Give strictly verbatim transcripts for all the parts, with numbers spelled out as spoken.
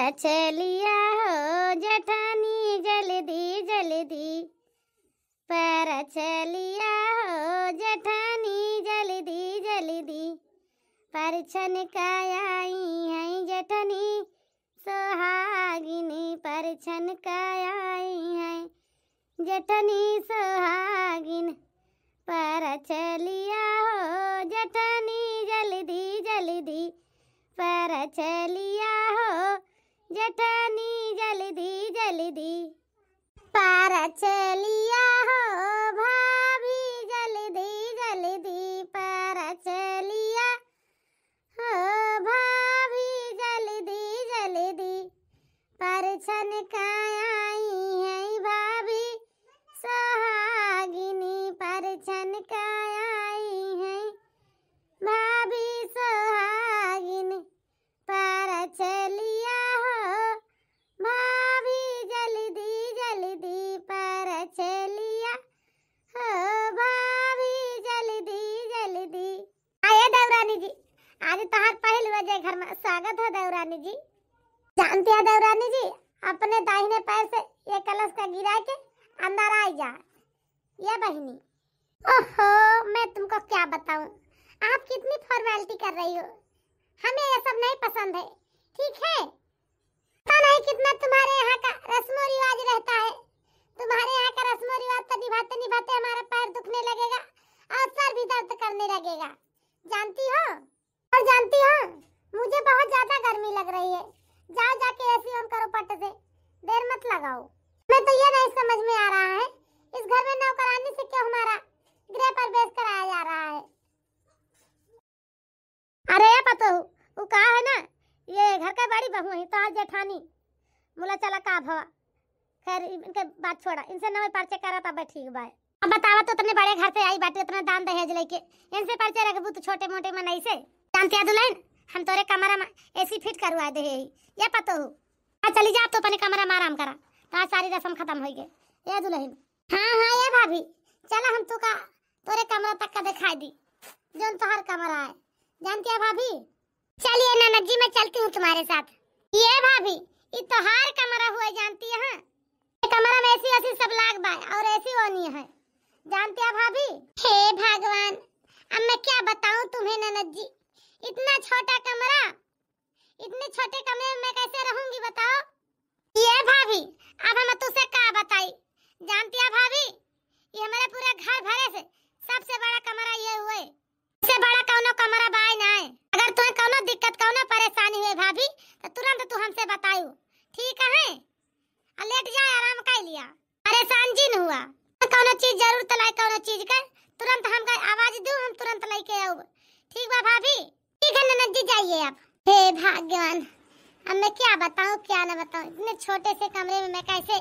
परछलिया हो जेठानी जल्दी जल्दी, परछलिया हो जेठानी जल्दी जल्दी, परछन का आई हैं जेठनी सोहागिनी, परछन का आई हैं जेठनी सोहागिन। परछलिया हो जेठनी जल्दी जल्दी, परछलिया हो जेठनी जल्दी जल्दी, परछलिया हो भाभी जल्दी जल्दी, परछलिया हो भाभी जल्दी जल्दी, परछन का आई हैं भाभी सोहागिनी, परछन का आई हैं भाभी सोहागिनी। परछलिया हो भाभी जल्दी जल्दी, परछलिया हो भाभी जल्दी जल्दी। आए देवरानी जी, आज तोहार पहिल बजे घर में स्वागत है देवरानी जी। जानती है देवरानी जी, अपने दाहिने पैर से ये कलश का गिरा के अंदर आ जा। ये बहिनी, ओहो, मैं तुमको क्या बताऊं, आप कितनी फॉर्मेलिटी कर रही हो, हमें ये सब नहीं पसंद है, ठीक है? पता नहीं कितना तुम्हारे यहाँ का रस्मो रिवाज रहता है, तुम्हारे यहाँ का रस्मो रिवाज तो निभाते निभाते हमारा पैर दुखने लगेगा और सर भी दर्द करने लगेगा, जानती हो? और जानती हो, मुझे बहुत ज्यादा गर्मी लग रही है, जाओ जाके एसी ऑन करो पट से, देर मत लगाओ। मैं तो ये नहीं समझ में आ रहा है, इस घर में नौकरानी से क्यों हमारा गृह प्रवेश कराया जा रहा है। अरे ये पतोहू, वो का है ना, ये घर का बड़ी बहू है तो आज जेठानी, मुला चला का भवा। खैर, इनके बात छोड़ा, इनसे नवे परिचय करा तब ठीक बा। अब बतावा, तो इतने बड़े घर से आई बाटी, इतना दान दहेज लेके, इनसे परिचय रखबू तो छोटे मोटे मनई से। जानती है दुल्हन, हम तोरे कमरा में एसी फिट करवा दे है। ये पतोहू, आ चली जा, तो अपने कमरा में आराम करा, तो आज सारी रस्म खत्म हो गए। ये दुल्हन, हाँ हाँ ये भाभी, चला हम तू का तोरे कमरा तक का दिखाई दी, जोन तोहार कमरा है। जानती है भाभी, चलिए ननद जी, मैं चलती हूँ तुम्हारे साथ। ये भाभी, ये तोहार कमरा हुआ, जानती है? ये कमरा में एसी वेसी सब लाग बा और एसी ओनी है, जानती है भाभी? हे भगवान, अब मैं क्या बताऊं तुम्हें ननद जी, इतना छोटा कमरा, इतने छोटे कमरे में मैं कैसे रहूंगी बताओ? ये भाभी, अब हम तुझसे का बताई, जानती है भाभी, ये हमारे पूरे घर भरे से सबसे बड़ा कमरा ये हुए, इससे बड़ा कौनो कमरा बाय ना है। अगर तुम्हें कौनो दिक्कत, कौनो परेशानी हुए भाभी, तो तुरंत तू हमसे बतायू, ठीक है? आ लेट जाए, आराम कर लिया, परेशान जिन हुआ। कौनो चीज जरूरत लाए, कौनो चीज के, तुरंत हमका आवाज दू, हम तुरंत लेके आऊ, ठीक बा भाभी? ठीक है ननद जी, जाइए आप। हे भगवान, अब मैं क्या बताऊं, क्या ना बताऊं, इतने छोटे से कमरे में मैं कैसे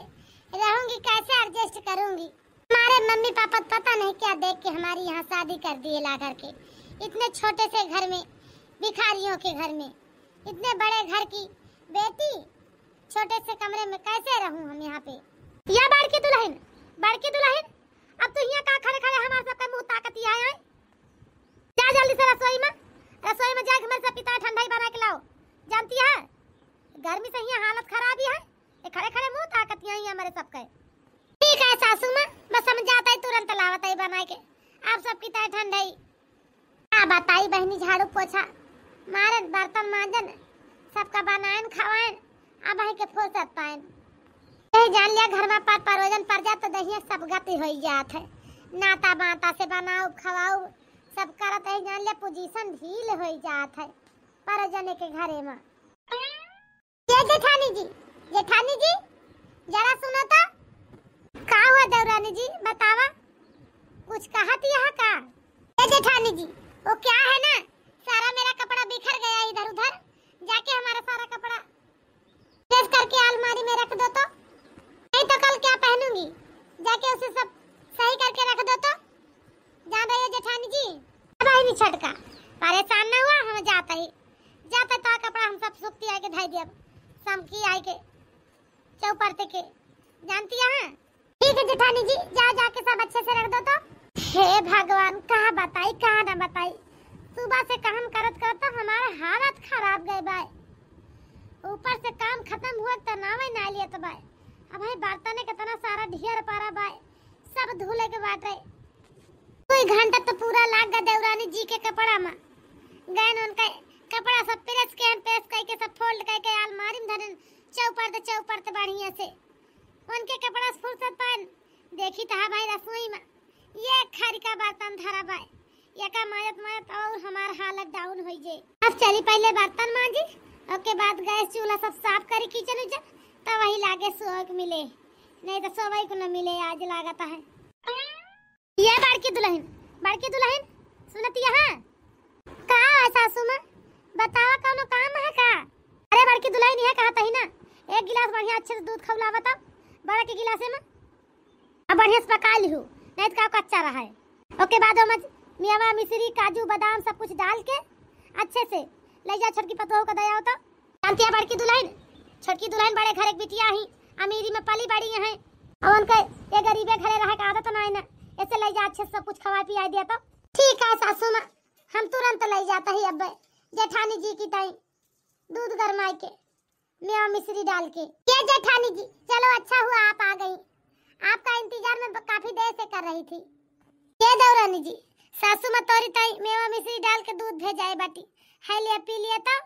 रहूंगी, कैसे एडजस्ट करूंगी? हमारे मम्मी पापा पता नहीं क्या देख के हमारी यहाँ शादी कर दिए ला करके, इतने छोटे से घर में, भिखारियों के घर में, इतने बड़े घर की बेटी, छोटे से कमरे में कैसे रहूं हम यहाँ पे? या बड़की दुल्हन, बड़की दुल्हन, अब तू यहाँ का खड़े खड़े हमारे सबका मुंह ताकत ही है? जा जल्दी से रसोई में, रसोई में जाके हमारे सब पिता ठंडाई बना के लाओ। जानती है, गर्मी से यहाँ हालत खराब ही है, ये खड़े खड़े मुंह ताकत ही है हमारे सबके। ठीक है सासू माँ, बस हम जाता ही तुरंत लावत ही बना के आप सब पिता ठंडाई। का बताई बहिनी, झाड़ू पोछा मारन, बर्तन मांजन, सबका बनायन खवायन, अब है के फुर्सत पायन। यही जान लिया घर में पर परोजन पर जात तो दहिया सब गति होई जात है। नाता बाता से बनाओ खवाओ सब करत है, जान लिया पोजीशन ढील होई जात है परोजने के घरे में। ये जेठानी जी, जेठानी जी, जरा सुनो तो। का हुआ देवरानी जी, बतावा, कुछ कहत यहाँ का? ये जेठानी जी, वो क्या है ना, सारा मेरा कपड़ा बिखर गया इधर उधर, जाके हमारा सारा कपड़ा प्रेस करके अलमारी में रख दो तो, नहीं तो कल क्या पहनूंगी, जाके उसे सब सही करके रख दो तो। जान रही है जेठानी जी, अब आई नहीं छटका, परेशान ना हुआ, हम जाता ही, जाता तो कपड़ा हम सब सूखती आई के धई दिया, समकी आई के चौपड़ते के, जानती है? ठीक है जेठानी जी, जाओ जाके सब अच्छे से रख दो तो। हे भगवान, कहाँ बताई, कहाँ ना बताई, सुबह से काम करत करत तो हमारा हालत खराब गए बाय, ऊपर से काम खत्म हुआ तनावे ना लियत बाय। अब है बर्तने केतना सारा ढेर पारा बाय, सब धुले के बाटे। कोई घंटा तो पूरा लाग गा देवरानी जी के कपड़ा में। गैन उनका कपड़ा सब प्रेस के, प्रेस करके सब फोल्ड करके अलमारी में धरन, चौपड़ दे, चौपड़ दे बढ़िया से। उनके कपड़ा से फुर्सत पान, देखी तो हाँ भाई रसोई में ये खरिका बर्तन धरा बाय, एका माजत माजत और हमार हालत डाउन होई जे। अब चली पहले बर्तन मांजी, ओके बाद गैस चूल्हा सब साफ करी किचन उचन, तब वही लागे सोए के मिले, नहीं तो सोवे को न मिले आज लागत है। ये बड़की दुलहिन, बड़की दुलहिन, सुनत यहाँ का है सासू माँ? बतावा कौनो काम है का? अरे बड़की दुलहिन ये कहत ही ना, एक गिलास बढ़िया अच्छे से दूध खौलावा तो बड़ा के गिलासे में, अब बढ़िया से पका लिहू, नहीं तो का कच्चा रहा है। ओके बाद ओमे मेवा, मिश्री, काजू, बादाम सब कुछ डाल के अच्छे से ले जा छोटकी पतोह का दया हो तो। जानती है बड़की दुलहिन, छोटकी दुलहिन बड़े घर एक बिटिया ही, अमीरी में पली बड़ी है, और उनके ये गरीबे घरे रहे का आदत ना है ना, ऐसे ले जा अच्छे से सब कुछ खवा पिया दिया तो। ठीक है सासू माँ, हम तुरंत ले जाता ही अब जेठानी जी की ताई दूध गरमाई के मेवा मिश्री डाल के। ये जेठानी जी, चलो अच्छा हुआ आप आ गई, आपका इंतजार में ब-, काफी देर से कर रही थी। ये देवरानी जी, सासू माँ तोरी ताई मेवा मिश्री डाल के दूध भेजाए बाटी, है लिया पी लिया तो।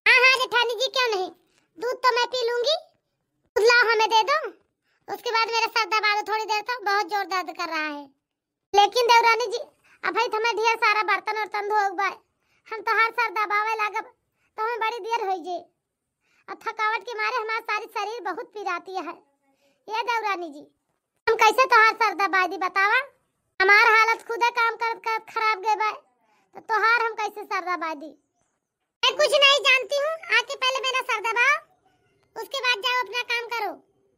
हाँ हाँ जेठानी जी, क्यों नहीं, दूध तो मैं पी लूंगी। दूध लाओ हमें दे दो, उसके बाद मेरा सर दबा दो थोड़ी देर, तो बहुत जोर दर्द कर रहा है। लेकिन देवरानी जी, अबही तो हमें ढेर सारा बर्तन उर्तन धोए के बा, हम तोहार सर दबावे लागब तो हमें बड़ी देर होई जे, और थकावट के मारे हमार सारी शरीर बहुत पिराती है। ये देवरानी जी, हम कैसे तोहार सर दबाई दी बतावा? हमार हालत खुदे काम करत करत खराब गए बा, तो तोहार हम कैसे सर दबाई दी? मैं कुछ नहीं जानती हूँ, आके पहले मेरा सर दबाओ, उसके बाद जाओ अपना काम करो।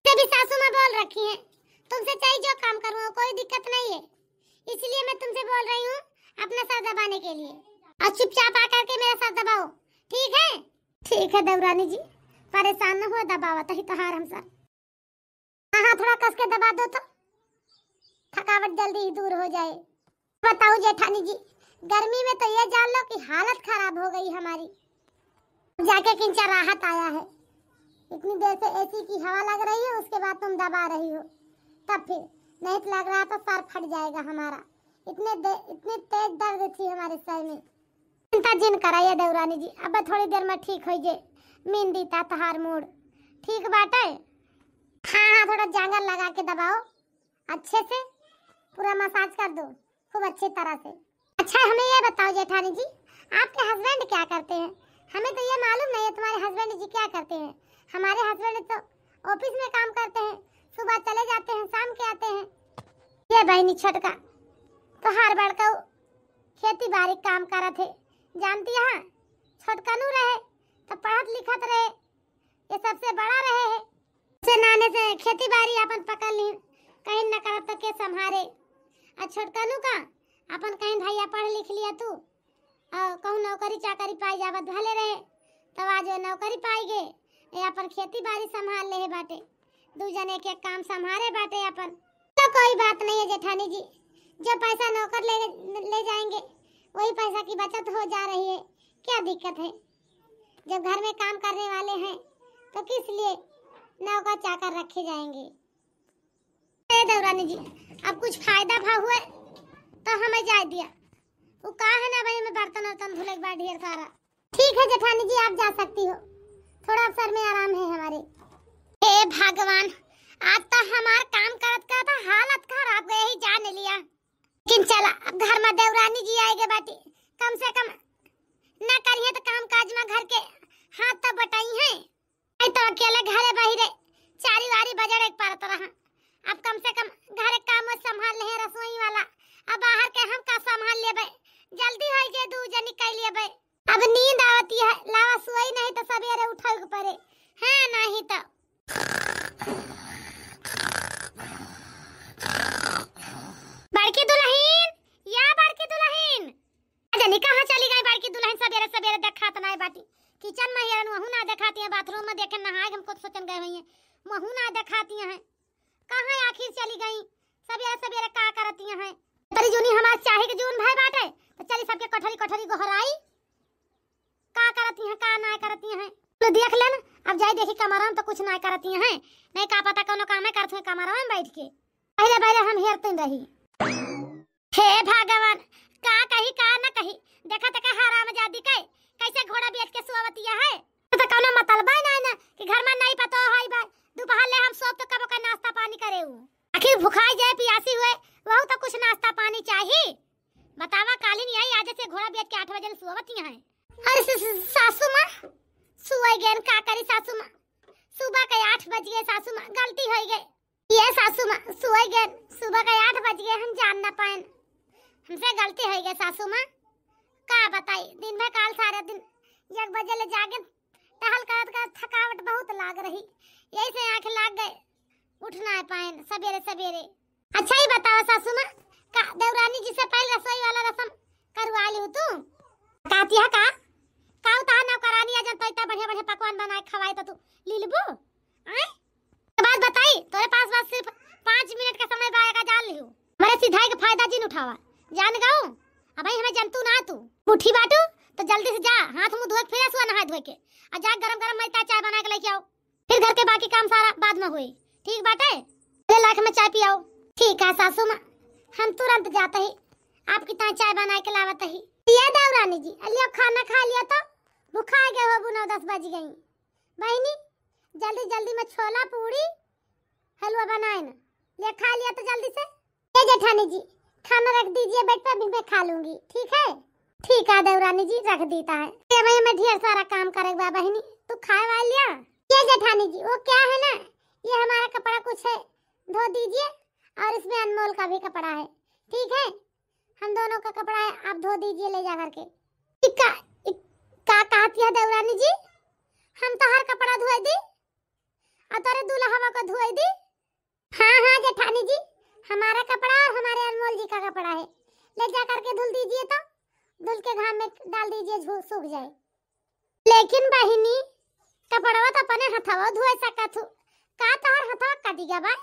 जैसे भी सासू माँ बोल रखी हैं, तुमसे चाहे जो काम करूँ, कोई दिक्कत नहीं है, इसलिए मैं तुमसे बोल रही हूँ अपना सर दबाने के लिए। और चुपचाप आ करके मेरा सर दबाओ, ठीक है? ठीक है देवरानी जी, परेशान न हो, दबावा तही तोहार हम सर। हाँ हाँ, थोड़ा कस के दबा दो तो थकावट जल्दी ही दूर हो जाए। बताओ जेठानी जी, गर्मी में तो ये जान लो कि हालत खराब हो गई हमारी। जाके किंचा राहत आया है, इतनी देर से एसी की हवा लग रही है, उसके बाद तुम दबा रही हो, तब फिर नहीं तो लग रहा था सर फट जाएगा हमारा, इतने दे, इतनी तेज दर्द थी हमारे सर में। चिंता जिन करा ये देवरानी जी, अब थोड़ी देर में ठीक होई जे। मिंदी ता तहार मूड ठीक बाटे। हाँ हाँ, थोड़ा जांगर लगा के दबाओ अच्छे से, पूरा मसाज कर दो खूब अच्छी तरह से। अच्छा हमें ये बताओ जेठानी जी, आपके हस्बैंड क्या करते हैं? हमें तो ये मालूम नहीं है तुम्हारे हस्बैंड जी क्या करते हैं। हमारे हस्बैंड तो ऑफिस में काम करते हैं, सुबह चले जाते हैं, शाम के आते हैं। ये बहनी छोटका, तोहार बड़का खेती बारी काम करत है, जानती है? छोटकनू रहे तो पढ़त लिखत रहे, ये सबसे बड़ा रहे है। से नाने से खेती बारी अपन पकड़ ली, कहीं न करब तो के संभारे? आ छोटकनू का अपन कहीं भैया पढ़ लिख लिया तू, और कहूँ नौकरी चाकरी पाई जाबत भले रहे, तब आज वो नौकरी पाई गे, ये अपन खेती बारी संभाल ले है बाटे, दू जने के काम संभारे बाटे अपन। तो कोई बात नहीं है जेठानी जी, जो पैसा नौकर ले, ले जाएंगे, वही पैसा की बचत हो जा रही है, क्या दिक्कत है? जब घर में काम करने वाले हैं तो किस लिए नौकर चाकर रखे जाएंगे? ए देवरानी जी, अब कुछ फायदा भा हुए तो हमें जाए दिया। वो का है ना भाई, हमें बर्तन वर्तन धुले के बाद ढेर सारा। ठीक है जेठानी जी, आप जा सकती हो, थोड़ा अब सर में आराम है हमारे। हे भगवान, आज तो हमार काम करत करत हालत खराब गए ही जान लिया। लेकिन चला, अब घर में देवरानी जी आए गए बाटी, कम से कम ना करिए तो काम काज में घर के हाथ तो बटाई है। नहीं तो अकेले घरे बहिरे चारी वारी बजड़ एक पारत रहा। अब कम से कम घर काम संभाल ले रसोई वाला, अब बाहर के हम का संभाल लेबे? जल्दी होई जे, दू जनी कई लेबे। अब नींद आवती है, लावा सोई नहीं तो सवेरे उठे के पड़े, है नहीं तो। बड़की दुलहिन, या बड़की दुलहिन, जानी कहाँ चली गई बड़की दुलहिन, सवेरे सवेरे देखात नाय बाटी। किचन में हेरन वहू ना देखाती है, बाथरूम में देखे नहाए हमको सोचन गए हुई है, वहू ना देखाती है। कहाँ आखिर चली गई? सवेरे सवेरे का करती हैं? तरी जूनी हमार चाहे के जून भय बाटे, तो चली सबके कोठरी कोठरी गोहराई। का करती हैं, का ना करती हैं? तो देख लेन, अब जाई देखी कमरा में तो कुछ ना करती हैं, नहीं का पता कौनो काम करत हुए कमरा में बैठ के। पहले पहले हम हेरते रही। हे भगवान, का कही का न कही, देखा तक हरामजादी के कैसे घोड़ा बेच के सोवतिया है। तो कौनो मतलब है ना, ना कि घर में नहीं पतो है भाई, दोपहर ले हम सोब तो कबो का नाश्ता पानी करे उ। आखिर भुखाई जाए पियासी हुए, वहू तो कुछ नाश्ता पानी चाही। बतावा कालिन यही आज से घोड़ा बेच के आठ बजे ले सोवतिया है। अरे स-, स-, सासू माँ, सुई गए का करी सासू माँ, सुबह के आठ बज गए सासू माँ, गलती हो गई। ये सासू माँ, सुई गए, सुबह के आठ बज गए, हम जान ना पाएन, हमसे गलती हो गई सासू माँ। का बताई, दिन भर काल सारे दिन एक बजे ले जागे, टहल करत करत थकावट बहुत लाग रही, यही से आँख लाग गए, उठ ना पाएन सबेरे सबेरे। अच्छा ही बताओ सासू माँ, का देवरानी जी से पहले रसोई वाला रसम करवा लिहू तू? कहती है का, का उतार नौकरानी आ जनता इतना बढ़िया बढ़िया पकवान बनाए खवाए तो तू ली लेबू? आए? के बाद बताई, तोरे पास बस सिर्फ पाँच मिनट का समय बा, का जान लिहू। हमारे सिधाई के फायदा जिन उठावा, जान गऊ। अब भाई हमें जनतू ना तू। उठी बाटू, तो जल्दी से जा, हाथ मुंह धोए के फिर सुआ नहाए धोए के, और जा गरम गरम मैता चाय बना के लेके आओ, फिर घर के बाकी काम सारा बाद में होई, ठीक बाटे? ले लाख में चाय पियाओ। ठीक है सासू माँ, हम तुरंत जाते ही, आपकी ताई चाय बना के लावत ही। ये देवरानी जी, लियो खाना खा लिया तो, भुखा गए होबू, नौ दस बज गई। बहिनी, जल्दी जल्दी में छोला पूड़ी हलवा बनाए ना, ले खा लिया तो जल्दी से। ए जेठानी जी, खाना रख दीजिए बेड पे, अभी मैं खा लूंगी, ठीक है? ठीक है देवरानी जी, रख दीता है। ये भाई, हमें ढेर सारा काम करे बा बहिनी, तू खाए वाली लिया। ये जेठानी जी, वो क्या है ना, ये हमारा कपड़ा कुछ है, धो दीजिए, और इसमें अनमोल का भी कपड़ा है, ठीक है? हम दोनों का कपड़ा है, आप धो दीजिए ले जा करके। ई का, ई का कहती है देवरानी जी? हम तोहार कपड़ा धोए दी और तोरे दुल्हवा को धोए दी? हाँ, हाँ जेठानी जी, हमारा कपड़ा और हमारे अनमोल जी का कपड़ा है, ले जा करके धुल दीजिए तो, धुल के घाम में डाल दीजिए, झू-, सूख जाए। लेकिन बहिनी, कपड़वा तो अपने हथवा धोए सकत हूँ, का तोहर हथवा कटी गवा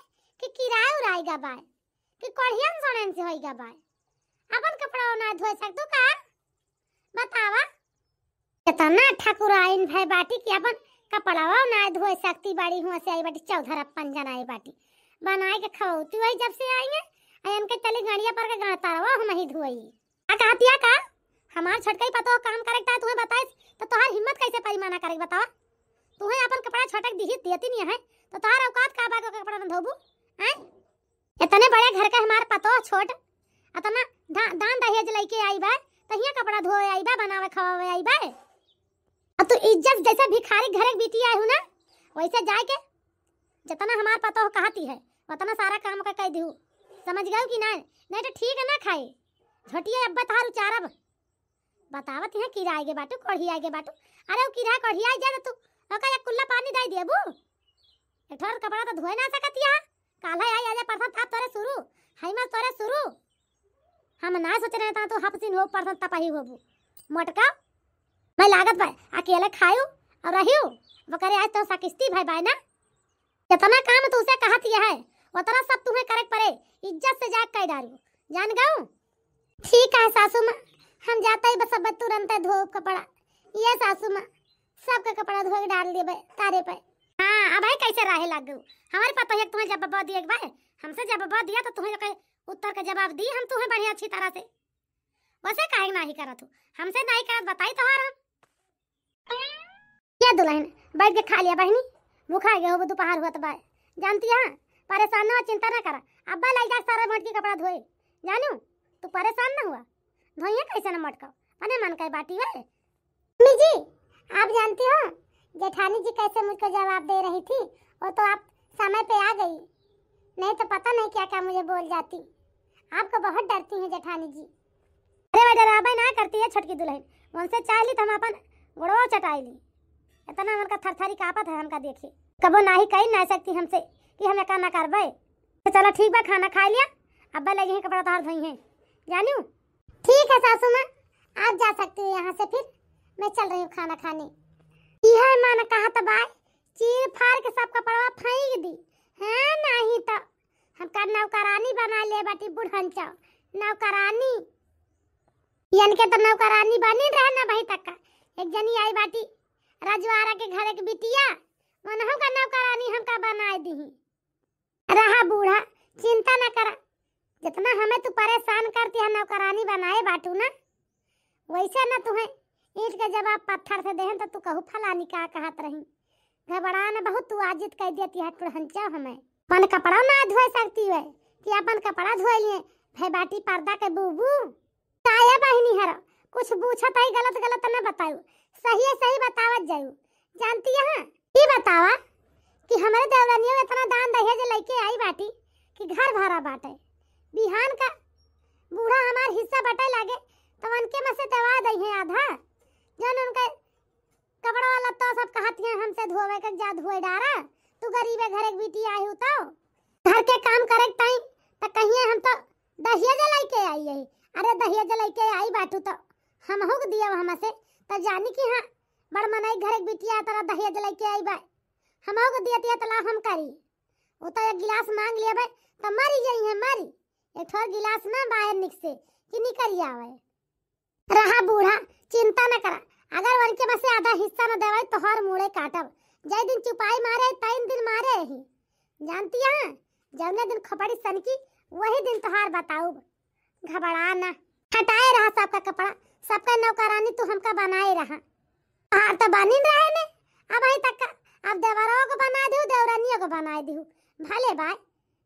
कि किराए उराई गवा कि कोढ़ियन सोनन से होई गवा? अपन कपड़वा ना धोए सकतू का? बतावा। इतना ठकुराइन भय बाटी कि अपन कपड़वा ना धोए सकती बाड़ी, हुआ से आई बाटी चौधर अपन जनाई बाटी, बनाए के खवौती वही जब से आई हैं, आ इनके चली गड़िया पर के गणतरवा हम ही धोई। का कहतिया का? हमार छोटकई पतोह काम करे के तुम्हें बताइस, तो तोहार हिम्मत कैसे परी मना करे के बतावा? तुम्हें अपन कपड़ा छोटक दिही देती नहीं है, तो तोहार औकात का बा के कपड़ा न धोबू? हैं? इतने बड़े घर के हमार पतोह छोट, इतना दा-, दान दहेज लेके आई बा, तहिया कपड़ा धोए आई बा, बनावे खवावे आई बा। अब तू इज्जत जैसे भिखारी घरे के बिटिया आई हूँ ना, वैसे जाए के जितना हमार पतोह कहती है, उतना सारा काम का कह दिहू। समझ गऊ कि नहीं? नहीं तो ठीक है ना खाए। झोटिया अब्बा तहार उचारब। बतावत है किराए गे बाटू, कोढ़िया गे बाटू। अरे वो किराए कोढ़िया जाए तो तू ओका एक कुल्ला पानी दे देबू। एक ठोर कपड़ा तो धोए ना सकत है। काल्हे आई आजा परसन ताप तोरे शुरू, हाई मस तोरे शुरू। हम ना सोच रहे था तू हफसिन हो परसन तपही होबू। मोटका, मैं लागत बा अकेले खायू और रहियो, वकरे आज तो सकिस्ती भाई बाय ना। जितना काम तू से कहत यह है, उतना सब तुम्हें करे के पड़े, इज्जत से जाके कह डारू, जान गऊ? ठीक है सासू माँ, हम जाते ही बस अब तुरंत धोब कपड़ा। ये सासू माँ, सबके कपड़ा धो के डाल देबे तारे पे। हाँ, अब है कैसे राहे लग गऊ? हमारे पतोहिया के तुम्हें जब बबा दिए के बा, हमसे जब बबा दिया तो तुम्हें के उत्तर का जवाब दी हम तुम्हें बढ़िया अच्छी तरह से। वैसे काहे नाही करत हो? हमसे नाही करत बताई तोहार हम। ये दुल्हन, बैठ के खा लिया बहिनी, भूखा गए हो, दोपहर हुआ तो बाय। जानती है, परेशान ना, चिंता ना करा, अब्बा लाई जा सारा मोटकी कपड़ा धोए। जानू, तू परेशान ना हुआ, धोइए कैसे ना मोटका, अपने मन का बाटी है। मम्मी जी, आप जानती हो जेठानी जी कैसे मुझको जवाब दे रही थी? वो तो आप समय पे आ गई, नहीं तो पता नहीं क्या क्या मुझे बोल जाती। आपको बहुत डरती हैं जेठानी जी। अरे वह डराबे ना करती है छोटकी दुल्हन, उनसे चाह ली तो हम अपन गोड़वा चटाई ली। इतना उनका थरथरी कापत है हमका देखिए, कबो नाही कही ना सकती हमसे कि हम एका ना करबे। तो चलो ठीक बा, खाना खा लिया, अब्बा लगे हैं कपड़ा तोहार धोई हैं, जानू। ठीक है सासू माँ, आप जा सकती हो यहाँ से, फिर मैं चल रही हूँ खाना खाने। यह मन कहत बाय, चीर फाड़ के सब कपड़वा फेंक दी। हाँ, नहीं तो हमका नौकरानी बना ले बाटी बुढ़न चाव, नौकरानी। यन के तो नौकरानी बनी रहे ना भाई तक का। एक जनी आई बाटी, रजवाड़ा के घरे के बिटिया, वनहु का नौकरानी हमका बनाए दिही। रहा बूढ़ा, चिंता न करा, जितना हमें तू परेशान करती है नौकरानी बनाए बाटू ना, वैसे न तुहें ईंट के जवाब पत्थर से देहन तो तू कहू फलानी का कहत रही। घबरा न, बहुत तू आजित कह देती है टुड़हंचा हमें। अपन कपड़ा ना धोए सकती है कि अपन कपड़ा धोए लिए, भय बाटी पर्दा के बूबू। काहे बहिनी हर कुछ पूछत है, गलत गलत न बतायू, सही सही बतावत जायू। जानती है, ई बतावा कि हमरे देवरनिया इतना दान दहेज लेके आई बाटी कि घर भरा बाटे। बिहान का बूढ़ा हमार हिस्सा बटे लागे तो उनके में से दवा दई है आधा, जौन उनके कपड़ा लत्ता सब कहतियाँ हमसे धोवे के, जा धोए डारा, तू गरीबे घरे के बिटिया आई हू तो। घर के काम करे के ताई त कहिए हम तो दहेज लेके आई है। अरे दहेज लेके आई बाटू तो हमहू के दिया हमसे, त जानी कि हाँ बड़ मनई घरे के बिटिया तरह दहेज लेके आई बा, हमहू के दिया दिया तला हम करी। वो तो एक गिलास मांग लेबे त मरी जाई है मरी, एक ठोर गिलास ना बाहर निकसे कि निकल आवे। रहा बूढ़ा, चिंता न करा, अगर उनके में से आधा हिस्सा न देवाई तोहर मूड़े काटब। जय दिन चुपाई मारे तैन दिन मारे ही। जानती है, जौने दिन खोपड़ी सनकी वही दिन तोहार बताऊब। घबरा ना, हटाए रहा सबका कपड़ा, सबका नौकरानी तू हमका बनाए रहा। तोहार तो बनिन रहे ने, अब आई तक का, अब देवरों को बना दिहू, देवरानियों को बनाए दिहू। भले बाय,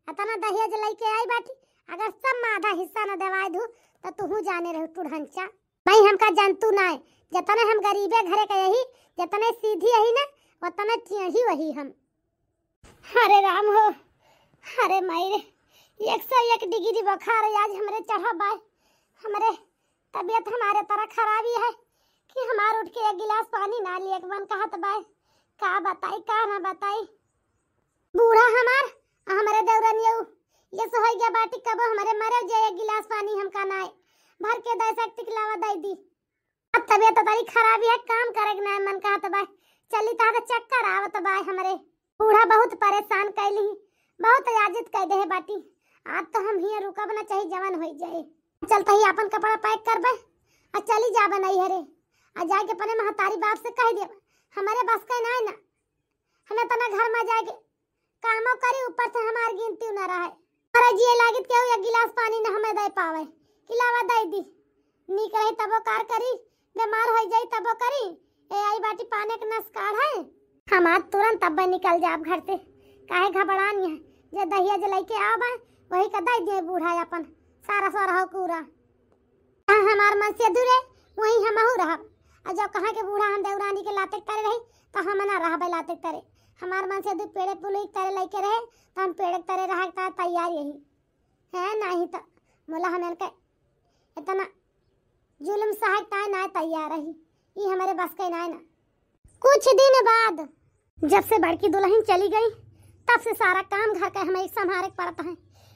इतना दहेज लेके आई बाटी, अगर सब में आधा हिस्सा न देवाए दू तो तुहू जाने रहू टुढ़ंचा। भाई हमका जानतू नाय, जतने हम गरीबे घरे के यही, जतने सीधी यही ना, उतने टेढ़ी वही हम। अरे राम हो, अरे माई रे, एक सौ एक डिग्री बुखार आज हमरे चढ़ा बाय। हमरे तबीयत हमारे तरह खराबी है कि हमार उठ के एक गिलास पानी ना लिए के मन कहत बाय। का बताई, का ना बताई। बूढ़ा हमार, आ हमरे देवरनियऊ, ये सो होई गया बाटी, कबो हमरे मरे जे एक गिलास पानी हमका नाय, भर के दे सकती के लावा दे दी। अब तबीयत तो बड़ी खराबी है, काम करे के नाय मन कहत बाय, चली ता तो चक्कर आवत बाय हमरे। बूढ़ा बहुत परेशान कैली, बहुत आजित कह दे बाटी। आज तो हम हियाँ रुकब ना, चाहे जवन होई जाए। चलता ही अपन कपड़ा पैक करबे, आ चली जाबे नैहरे, आ जाके अपने महतारी बाप से कह देब, हमरे बस के नाय ना, हमें तना घर में जाके कामो करी, ऊपर से हमार गिनती न रहे। अरे जिए लागित केहू एक गिलास पानी न हमें दे पावे, कि लावा दे दी। नीक रही तबो कार करी, बीमार हो जाई तबो करी। ए आई बाटी पाने के नस काढ़ है। हमार तुरंत तब्बे निकल जाब घर से, काहे घबरानी है, जे दहिया जे लेके आवा, वही का दे दे बूढ़ा अपन, सारा सोरहो कूरा। जहाँ हमार मन से दूरे, वहीं हमहू रहब। आ जब कहाँ के बूढ़ा हम देवरानी के लाते के तरे रही, तो हम ना रहबे लाते के तरे। हमार मन से दू पेड़े पुलुई के तरे लइके रहे, तो हम पेड़े के तरे रहे के तैयार यही। है नहीं तो मोला हम इनके इतना जुल्म सहे के ताय ना तैयार रही। ई हमारे बस के नाय ना। कुछ दिन बाद जब से बड़की दुलहिन चली गई, तब से सारा काम घर का हमें संभारे के पड़त है।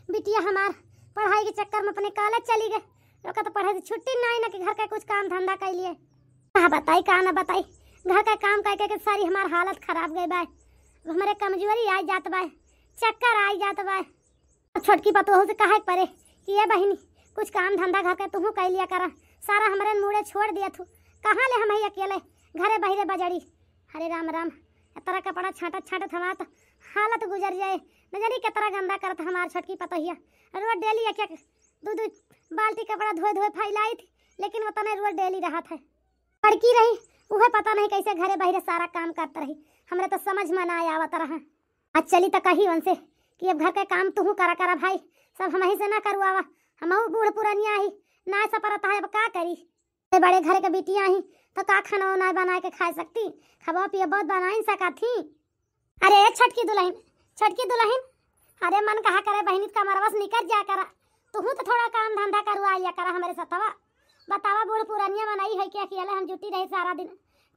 बिटिया हमार पढ़ाई के चक्कर में अपने कॉलेज चली गई, ओका तो पढ़ाई से छुट्टी नाय ना कि घर का कुछ काम धंधा कर लिए। का बताई, का ना बताई, घर का काम कर के, के सारी हमार हालत खराब गई बाय। अब हमरे कमजोरी आई जात बाय, चक्कर आई जात बाय। अब छोटकी पतोहू से कहे के परे कि ये बहिनी, कुछ काम धंधा घर का तुहू कर लिया करा, सारा हमरे मूड़े छोड़ दिया थू। कहाँ ले हम ही अकेले घरे बहिरे बजड़ी। हरे राम राम, इतना कपड़ा छाटत छाटत हमार तो हालत गुजर जाए। न जानी कितना गंदा करत हमार छोटकी पतोहिया। रोज डेली एक एक दू दू बाल्टी कपड़ा धोए धोए फैलाई थी, लेकिन वो तने रोज डेली रहत है। बड़की रही, उहे पता नहीं कैसे घरे बहिरे सारा काम करत रही, हमरे तो समझ में ना आवत रहा। आज चली त कही उनसे कि अब घर के काम तुहू करा करा भाई, सब हमही से ना करवावा, हमहू बूढ़ पुरनिया ही, ना सपरत है, अब का करी। ए बड़े घर के बिटिया ही तो का खाना ना बनाए के खाए सकती, खाबो पियबो बनाई न सकत ही। अरे छोटकी दुलहिन, छोटकी दुलहिन, अरे मन कहा करे बहिनी, कमरवा से निकर जा करा, तुहू तो थोड़ा काम धंधा करवा लिया करा हमरे सथवा। बतावा बूढ़ पुरनिया मनई है कि अकेले हम जुटी रही सारा दिन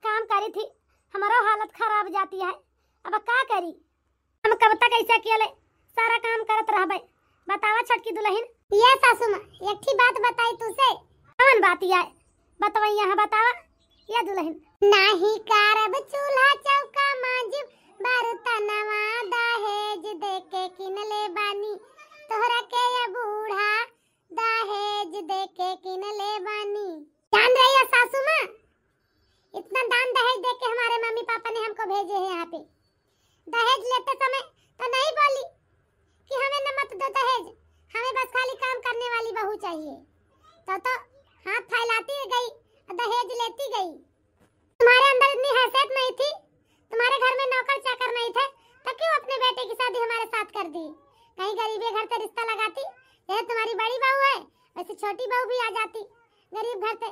काम करी थी, हमरो हालत खराब जाती है, अब का करी। हम कब तक ऐसे अकेले सारा काम करत रहबे? बतावा छोटकी दुलहिन। ये सासू माँ, एक ठी बात बताई तुसे। कौन बात आय? बतवैया है, बतावा। ये दुलहिन। नाही कारब चूल्हा चौका माजिब, बर्तनवा दहेज देके किनले बानी, तोहरा के ये बूढ़ा दहेज देके किनले बानी। जान रही है सासू माँ, इतना दान दहेज देके हमारे मम्मी दहेज लेते समय तो नहीं बोली कि हमें न मत दो दहेज, हमें बस खाली काम करने वाली बहू चाहिए। तो तो हाथ फैलाती गई, दहेज लेती गई। तुम्हारे अंदर इतनी हैसियत नहीं थी, तुम्हारे घर में नौकर चाकर नहीं थे, तो क्यों अपने बेटे की शादी हमारे साथ कर दी? कहीं गरीबे घर से रिश्ता लगाती, जैसे तुम्हारी बड़ी बहू है, वैसे छोटी बहू भी आ जाती गरीब घर से,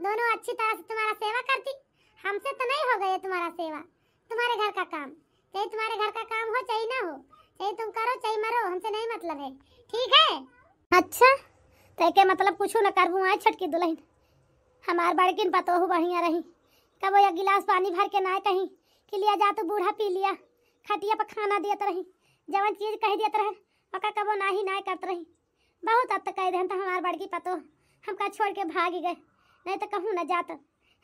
दोनों अच्छी तरह से तुम्हारा सेवा करती। हमसे तो नहीं हो गए तुम्हारा सेवा, तुम्हारे घर का काम, चाहे तुम्हारे घर का काम हो चाहे ना हो, चाहे तुम करो चाहे मरो, हमसे नहीं मतलब है, ठीक है? अच्छा, तो के मतलब कुछ न करबू, आए छोटकी दुल्हन, हमार बड़किन पतोहू बढ़िया रही, कबो एक गिलास पानी भर के ना कहीं कि लिया जा तू बूढ़ा पी लिया, खटिया पर खाना दियत रही, जवन चीज कह दियत रहे ओका कबो नाही ना करत रही। बहुत अत कह देहन तो हमार बड़की पतोह हमका छोड़ के भाग गए, नहीं तो कहूँ न जात,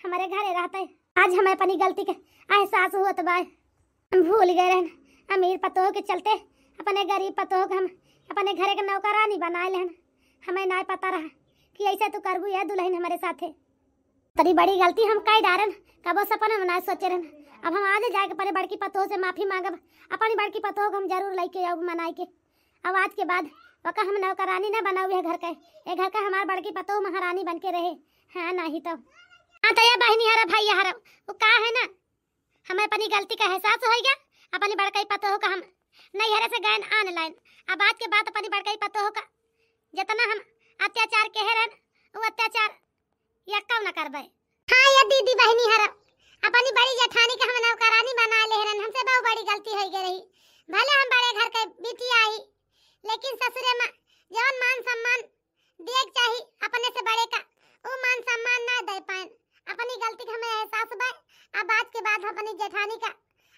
हमारे घरे रहते। आज हमें अपनी गलती के एहसास होत बा। हम भूल गए रहन, अमीर पतोह के चलते अपने गरीब पतोह के हम अपने घरे के नौकरानी बनाए लेहन। हमें ना पता रहा कि ऐसे तू करबू ये दुल्हन हमारे साथे। तेरी बड़ी गलती हम कई डारन, कबो सपना में ना सोचे रहन। अब हम आज जाके अपने बड़की पतोह से माफी मांगब, अपनी बड़की पतोह को हम जरूर लेके आऊब मनाई के। अब आज के बाद ओका हम नौकरानी ना बनाऊ है घर के, ये घर का हमार बड़की पतोह महारानी बन के रहे। हाँ, नहीं तो। हाँ तो ये बहनी हरा भाई हरा, वो का है ना, हमें अपनी गलती का एहसास हो गया, अपनी बड़कई पतोह का हम नैहरे से गए आन लाइन। अब आज के बाद अपनी बड़कई पतोह का जितना हम अत्याचार कहे रहन, वो अत्याचार यक्का न करबे। हाँ ये दीदी बहनी हरा, अपनी बड़ी जेठानी के हम नौकरानी बना ले रहन, हमसे बहुत बड़ी गलती हो गई रही। भले हम बड़े घर के बिटिया आई, लेकिन ससुरे में जवन मान सम्मान दिए के चाही अपने से बड़े का, वो मान सम्मान ना दे पाएन। अपनी गलती के हमें एहसास बा। अब आज के बाद हम अपनी जेठानी का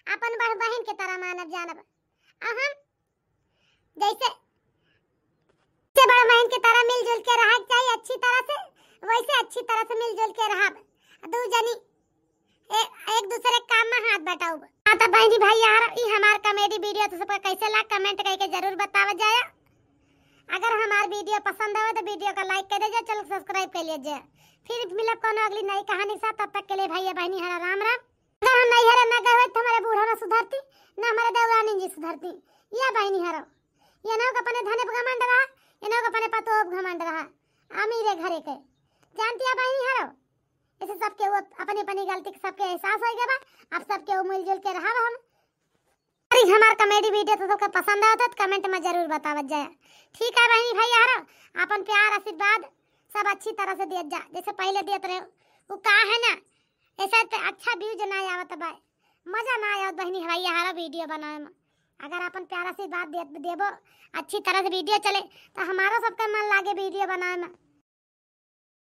अपन बड़ बहन के तरह मानब जानब। अब हम जैसे, जैसे बड़ बहन के तरह मिलजुल के रहे के चाहिए अच्छी तरह से, वैसे अच्छी तरह से मिलजुल के रहब। दू जनी ए, एक दूसरे के काम में हाथ बटाऊ। हाँ तो बहनी भाई यार, ई हमार कॉमेडी वीडियो तो सबका कैसे लाग, कमेंट करके जरूर बतावा जाया। अगर हमार वीडियो पसंद आवे तो वीडियो का लाइक कर दीजिए, चैनल सब्सक्राइब कर लीजिए। फिर मिलब कोनो अगली नई कहानी के साथ, तब तक के लिए भैया बहनी हरा राम राम। अगर हम नैहरे न गए होइत तो हमारे बूढ़ा न सुधरती, न हमारे देवरानी जी सुधरती। या बहनी हरो, ये नौ के अपने धने पे घमंड रहा, ये नौ के अपने पतोह पे घमंड रहा, अमीरे घरे के। जानती है बहनी हरो, इसे सबके वो अपनी अपनी गलती के सबके एहसास हो गया बा। अब सबके वो मिलजुल के रहा हम। अरे हमार कॉमेडी वीडियो तो सबके पसंद आवत है तो कमेंट में जरूर बतावत जाए। ठीक है बहनी भैया हरो, अपन प्यार आशीर्वाद सब अच्छी तरह से दियत जा, जैसे पहले दियत रहे। वो का है ना, ऐसे तो अच्छा व्यूज ना आवत बा, मजा ना आवत बहनी भैया हरा वीडियो बनावे में। अगर अपन प्यार आशीर्वाद दे देबो, अच्छी तरह से वीडियो चले तो हमारा सबका मन लागे वीडियो बनावे में।